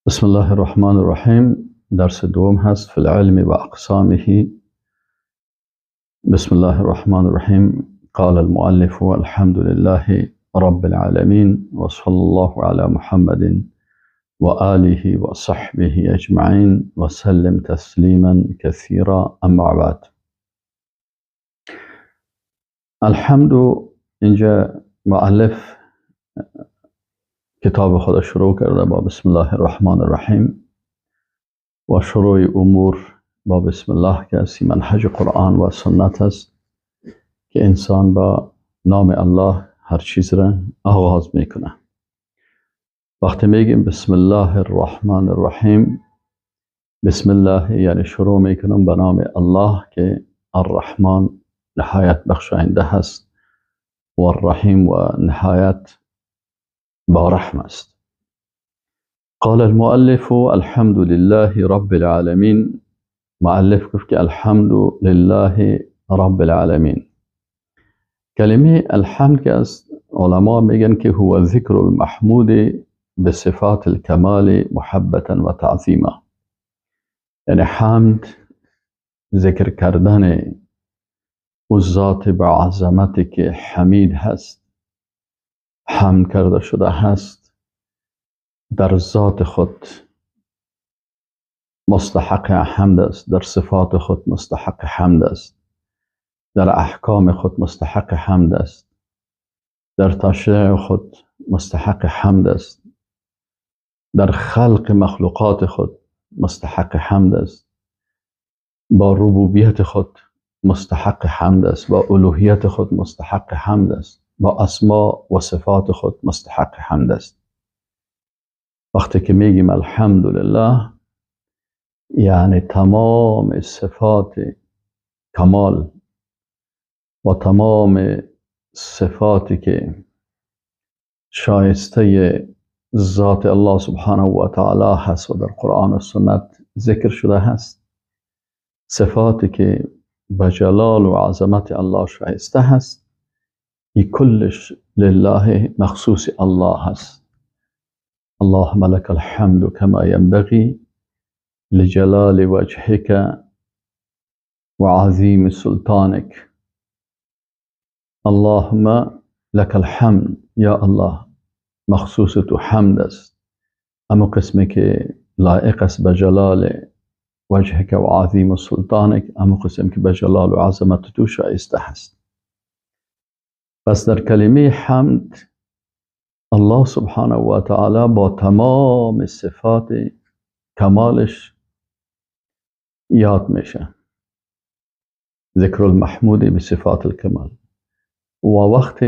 بسم الله الرحمن الرحیم. درس دوم هست فی العلم و اقسامه. بسم الله الرحمن الرحیم. قال المؤلف الحمد لله رب العالمین و صلی الله علی محمد و آله و صحبه اجمعین و سلم تسلیما کثیرا. اما بعد، الحمد اینجا مؤلف کتاب خود شروع کرده با بسم الله الرحمن الرحیم و شروع امور با بسم الله که از منهج قرآن و سنت است که انسان با نام الله هر چیز را آغاز میکنه. وقتی میگیم بسم الله الرحمن الرحیم، بسم الله یعنی شروع میکنم به نام الله که الرحمن نهایت بخشاینده هست و الرحیم و نهایت با رحم است. قال المؤلف الحمد لله رب العالمین. مؤلف گفت که الحمد لله رب العالمین. کلمه الحمد که از علما میگن که هو ذکر المحمود بصفات الكمال محبتا و تعظیما، یعنی حمد ذکر کردن او ذات با عظمتی که حمید هست، حمد کرده شده هست، در ذات خود مستحق حمد است، در صفات خود مستحق حمد است، در احکام خود مستحق حمد است، در تشریع خود مستحق حمد است، در خلق مخلوقات خود مستحق حمد است، با ربوبیت خود مستحق حمد است، با الوهیت خود مستحق حمد است، با اسما و صفات خود مستحق حمد است. وقتی که میگیم الحمدلله یعنی تمام صفات کمال و تمام صفاتی که شایسته ذات الله سبحانه و تعالی هست و در قرآن و سنت ذکر شده هست، صفاتی که به جلال و عظمت الله شایسته هست، ای کلش لله مخصوص الله هست. اللهم لك الحمد كما ينبغي لجلال وجهك وعظيم سلطانك. اللهم لك الحمد یا الله، مخصوص تو حمد است، اما قسمی که لایق است به جلال وجهك و عظیم سلطانك، اما قسم که به جلال و عظمت تو شایسته هست. پس در کلمه حمد الله سبحانه و تعالی با تمام صفات کمالش یاد میشه، ذکر المحمود به صفات الکمال. و وقت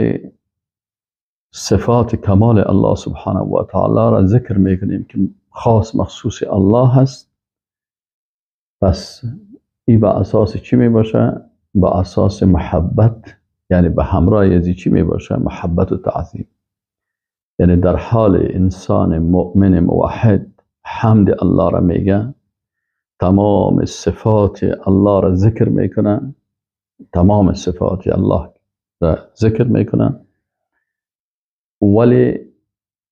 صفات کمال الله سبحانه و تعالی را ذکر میکنیم که خاص مخصوص الله هست، پس ای با اساس چی میباشه؟ با اساس محبت، یعنی به همراه ازی چی میباشه؟ محبت و تعظیم. یعنی در حال انسان مؤمن موحد حمد الله را میگه، تمام صفات الله را ذکر میکنه، تمام صفات الله را ذکر میکنه، ولی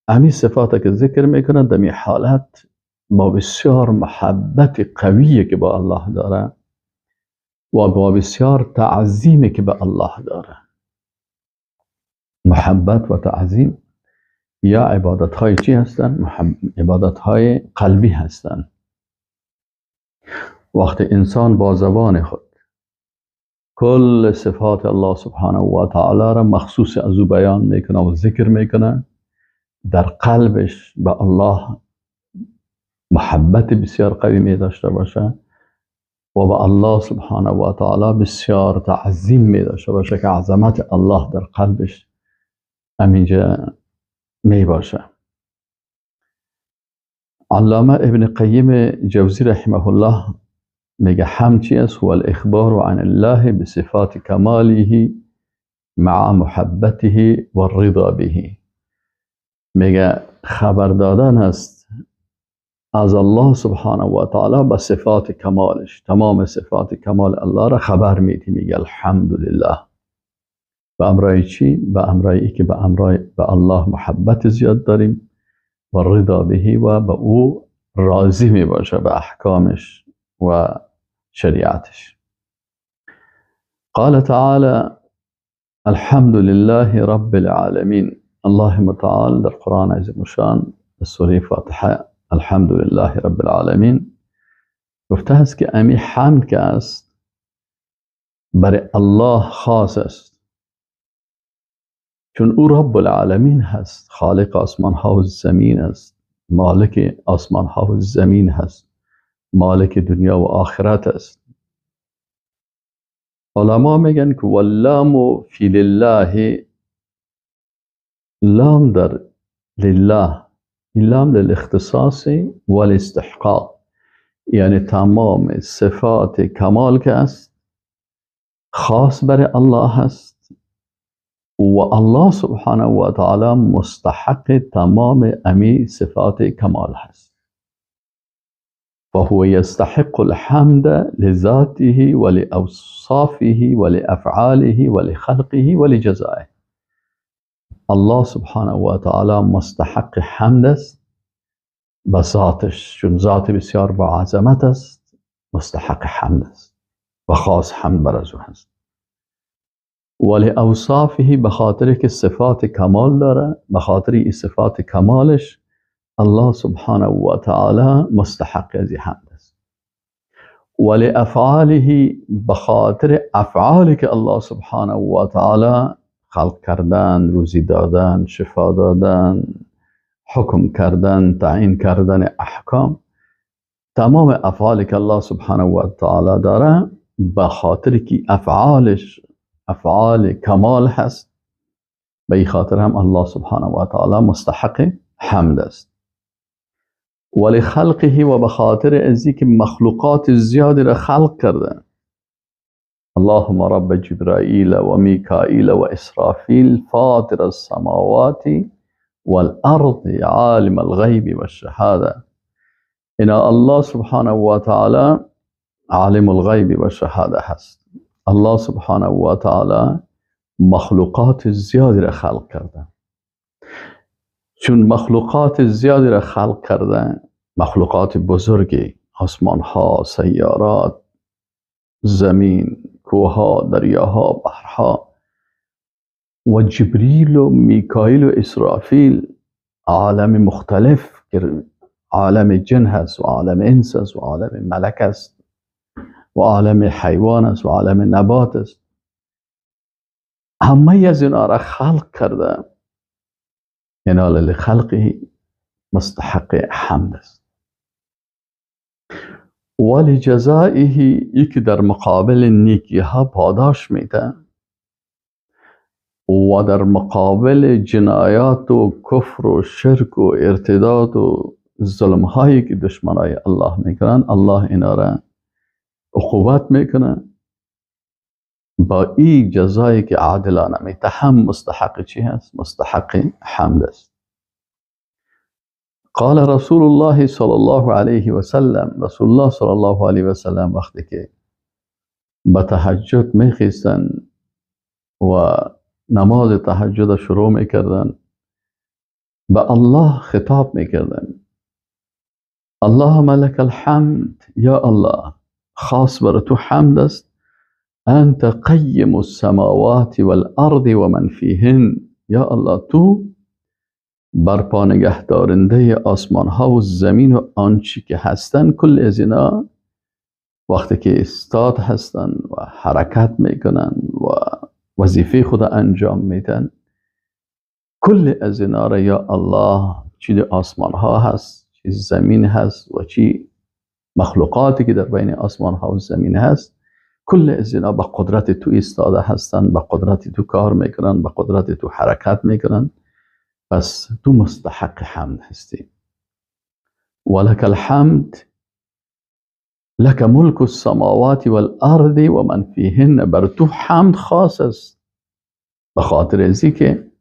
امی صفات که ذکر میکنه در می حالت با بسیار محبت قویه که با الله داره و با بسیار تعظیمی که به الله داره. محبت و تعظیم یا عبادت های چی هستن؟ عبادت های قلبی هستن. وقتی انسان با زبان خود کل صفات الله سبحانه و تعالی را مخصوص از او بیان میکنه و ذکر میکنه، در قلبش به الله محبت بسیار قوی می داشته باشه و به الله سبحانه و تعالی بسیار تعظیم می داشته باشه که عظمت الله در قلبش همینجا می باشه. علامه ابن قیم جوزی رحمه الله میگه حمد چی است؟ هو الاخبار عن الله بصفات کماله مع محبته والرضا به. میگه خبر دادن است از الله سبحانه و تعالی به صفات کمالش، تمام صفات کمال الله را خبر میدی، میگه الحمدلله. به امرای چی؟ به امرای که به الله محبت زیاد داریم و رضا بهی و به او راضی می باشه به احکامش و شریعتش. قال تعالی الحمد لله رب العالمین. الله متعال در قرآن عظیم الشان سوره فاتحه الحمد لله رب العالمین گفته است که امی حمد که است برای الله خاص است، چون او رب العالمین هست، خالق آسمان ها و زمین است، مالک آسمان ها و زمین هست، مالک دنیا و آخرت است. علما میگن که واللام فی لله، لام در لله، لام للاختصاص والاستحقاق، یعنی تمام صفات کمال که است خاص برای الله است و الله سبحانه و تعالی مستحق تمام امی صفات کمال هست. فهو يستحق الحمد لذاته ولأوصافه ولأفعاله ولخلقه ولجزائه. الله سبحانه و تعالی مستحق حمد است به ذاتش، چون ذات بسیار با عظمت است، مستحق حمد است و خاص حمد بر از او هست. ولأوصافه، به خاطر که صفات کمال داره، به خاطر این صفات کمالش الله سبحانه و تعالی مستحق از حمد است. ولأفعاله، به خاطر افعالی که الله سبحانه و تعالی خلق کردن، روزی دادن، شفا دادن، حکم کردن، تعیین کردن احکام، تمام افعالی که الله سبحانه و تعالی داره، به خاطر که افعالش افعال کمال هست، به این خاطر هم الله سبحانه و تعالی مستحق حمد است. ولخلقه، و به خاطر ازی که مخلوقات زیادی را خلق کرده. اللهم رب جبرائیل و میکائیل و اسرافیل فاطر السماوات والارض عالم الغیب والشهاده. اینا الله سبحانه و تعالی عالم الغیب و شهاده هست. الله سبحانه و تعالی مخلوقات زیادی را خلق کرده. چون مخلوقات زیادی را خلق کرده، مخلوقات بزرگی، آسمان ها، سیارات، زمین، کوه ها، دریاها، بحرها، و جبریل و میکائیل و اسرافیل، عالم مختلف، عالم جن هست و عالم انس هست و عالم ملک است و عالم حیوان است و عالم نبات است، همه از اینا را خلق کرده. اینا لخلقه مستحق حمد است. ولجزائه، یکی در مقابل نیکی ها پاداش میده و در مقابل جنایات و کفر و شرک و ارتداد و ظلم هایی که دشمنای الله میکنن، الله اینا را عقوبت میکنه. با این جزایی که عادلانه میده هم مستحق چی هست؟ مستحق حمد است. قال رسول الله صلی الله علیه و سلم، رسول الله صلی الله علیه و سلم وقتی که به تهجد میخیستن و نماز تهجد شروع میکردن، به الله خطاب میکردن، اللهم لك الحمد، یا الله خاص بر تو حمد است، انت قیم السماوات والارض ومن فیهن، یا الله تو برپا نگه دارنده آسمان ها و زمین و آنچی که هستن، کل از اینا وقتی که استاد هستن و حرکت میکنن و وظیفه خود انجام میدن، کل از اینا را یا الله، چی آسمان ها هست، چی زمین هست و چی مخلوقاتی که در بین آسمان ها و زمین هست، کل از اینا با قدرت تو ایستاده هستن، با قدرت تو کار میکنن، با قدرت تو حرکت میکنن، پس تو مستحق حمد هستی. ولك الحمد لك ملك السماوات والارض ومن فيهن، بر تو حمد خاص است، به خاطر ازی که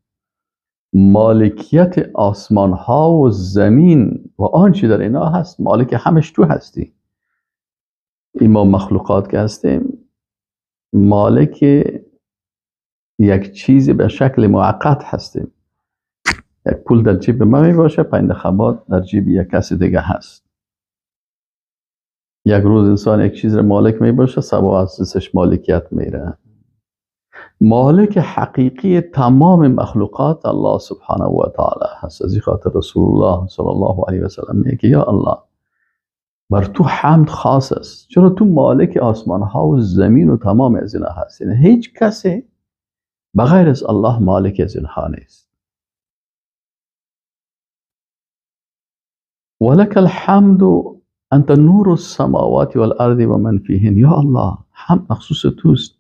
مالکیت آسمان ها و زمین و آنچه در اینا هست، مالک همش تو هستی. این ما مخلوقات که هستیم مالک یک چیزی به شکل موقت هستیم. یک پول در جیب ما می باشه، پنج خبات در جیب یک کسی دیگه هست. یک روز انسان یک چیز را مالک می باشه، صبا از دستش مالکیت میره. مالک حقیقی تمام مخلوقات الله سبحانه و تعالی هست. از این خاطر رسول الله صلی الله علیه و سلم میگه یا الله بر تو حمد خاص است، چرا تو مالک آسمان ها و زمین و تمام از اینها هست. یعنی هیچ کسی بغیر از الله مالک از اینها نیست. ولک الحمد انت نور السماوات والارض و من فیهن. یا الله حمد مخصوص توست،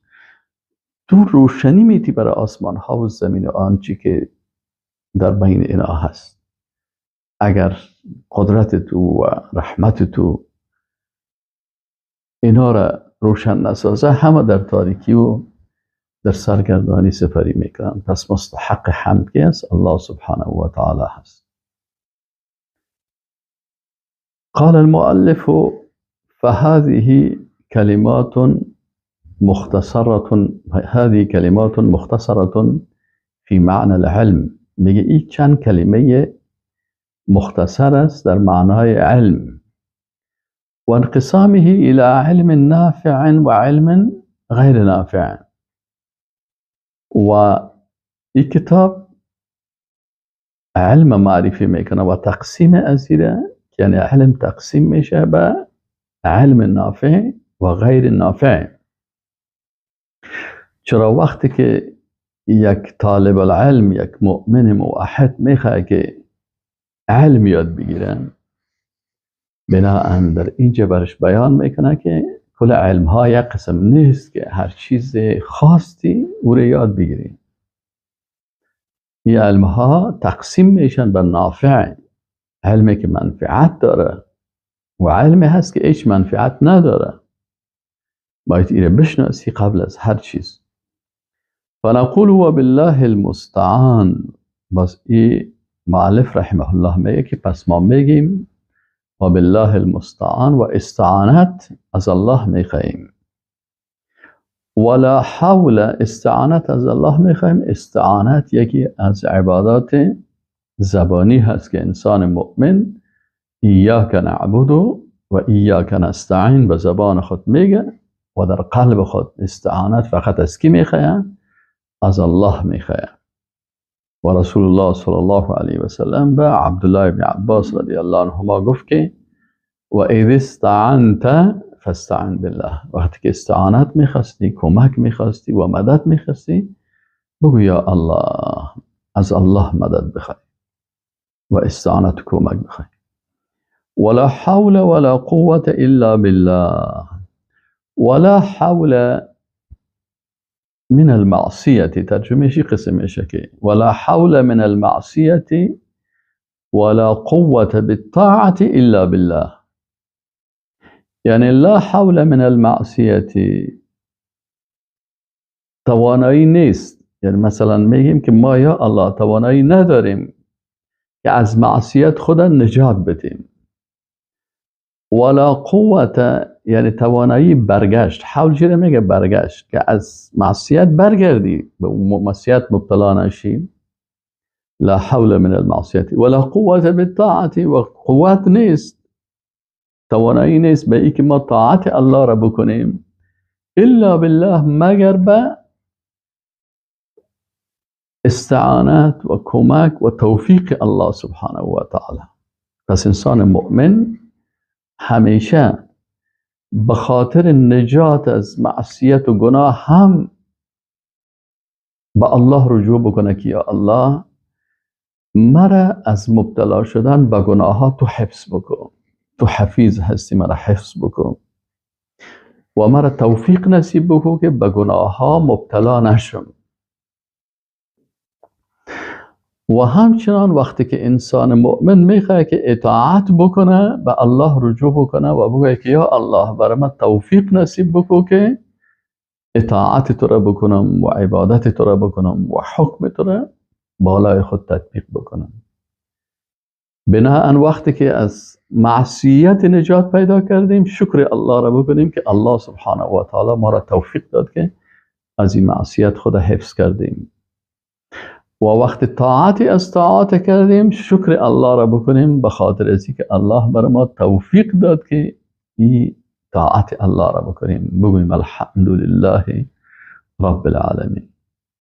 تو روشنی میتی برای آسمان ها و زمین و آنچه که در بین اینها هست. اگر قدرت تو و رحمت تو اینها را روشن نسازه، همه در تاریکی و در سرگردانی سپری میکنن. پس مستحق حمد کی است؟ الله سبحانه و تعالی هست. قال المؤلف فهذه كلمات مختصرة، هذه كلمات مختصرة في معنى العلم. میگه این چند کلمه مختصر است در معنای علم. و انقسامه الى علم نافع و علم غیر نافع. و این کتاب علم معرفی میکنه و تقسیم ازیره، یعنی علم تقسیم میشه به علم نافع و غیر نافع. چرا وقتی که یک طالب العلم، یک مؤمن موحد میخواد که علم یاد بگیره، بناءً در اینجا برش بیان میکنه که کل علم ها یک قسم نیست که هر چیز خاصی او رو یاد بگیری. این علم ها تقسیم میشن به نافع، علمی که منفعت داره، و علمی هست که هیچ منفعت نداره. باید ایره بشناسی قبل از هر چیز. فنقول و بالله المستعان. بس ای مؤلف رحمه الله میگه که پس ما میگیم و بالله المستعان، و استعانت از الله میخواییم. ولا حول، استعانت از الله میخواییم. استعانت یکی از عبادات زبانی هست که انسان مؤمن ایاک نعبد و ایاک نستعین به زبان خود میگه و در قلب خود استعانت فقط از کی میخواه؟ از الله میخواه. و رسول الله صلی الله علیه و سلم به عبدالله بن عباس رضی الله عنهما گفت که و اذ استعنت فاستعن بالله. وقتی که استعانت میخواستی، کمک میخواستی و مدد میخواستی، بگو یا الله، از الله مدد بخوای و استعانت کمک بخوای. ولا حول ولا قوة الا بالله. ولا حول من المعصية، ترجمه شي قسم شكي ولا حول من المعصية ولا قوة بالطاعة إلا بالله. یعنی لا حول من المعصية توانایی نیست. یعنی مثلا میگیم که ما یا الله توانایی نداریم که از معصیت خود نجات بدیم. ولا قوة یعنی توانایی برگشت. حول چی میگه؟ برگشت، که از معصیت برگردی، به معصیت مبتلا نشی. لا حول من المعصیت ولا قوة بالطاعة، و قوت نیست، توانایی نیست به اینکه ما طاعت الله را بکنیم، الا بالله، مگر به استعانت و کمک و توفیق الله سبحانه و تعالی. پس انسان مؤمن همیشه به خاطر نجات از معصیت و گناه هم به الله رجوع بکنه که یا الله مرا از مبتلا شدن به گناه ها تو حفظ بکن، تو حفیظ هستی، مرا حفظ بکن و مرا توفیق نصیب بکن که به گناه ها مبتلا نشم. و همچنان وقتی که انسان مؤمن میخواد که اطاعت بکنه، به الله رجوع بکنه و بگه که یا الله برای من توفیق نصیب بکن که اطاعت تو را بکنم و عبادت تو را بکنم و حکم تو را بالای خود تطبیق بکنم. بناهن وقتی که از معصیت نجات پیدا کردیم، شکر الله را بکنیم که الله سبحانه و تعالی ما را توفیق داد که از این معصیت خود حفظ کردیم. و وقت طاعتی از طاعت کردیم، شکر الله را بکنیم به خاطر از که الله بر ما توفیق داد که این طاعت الله را بکنیم، بگوییم الحمدلله رب العالمین.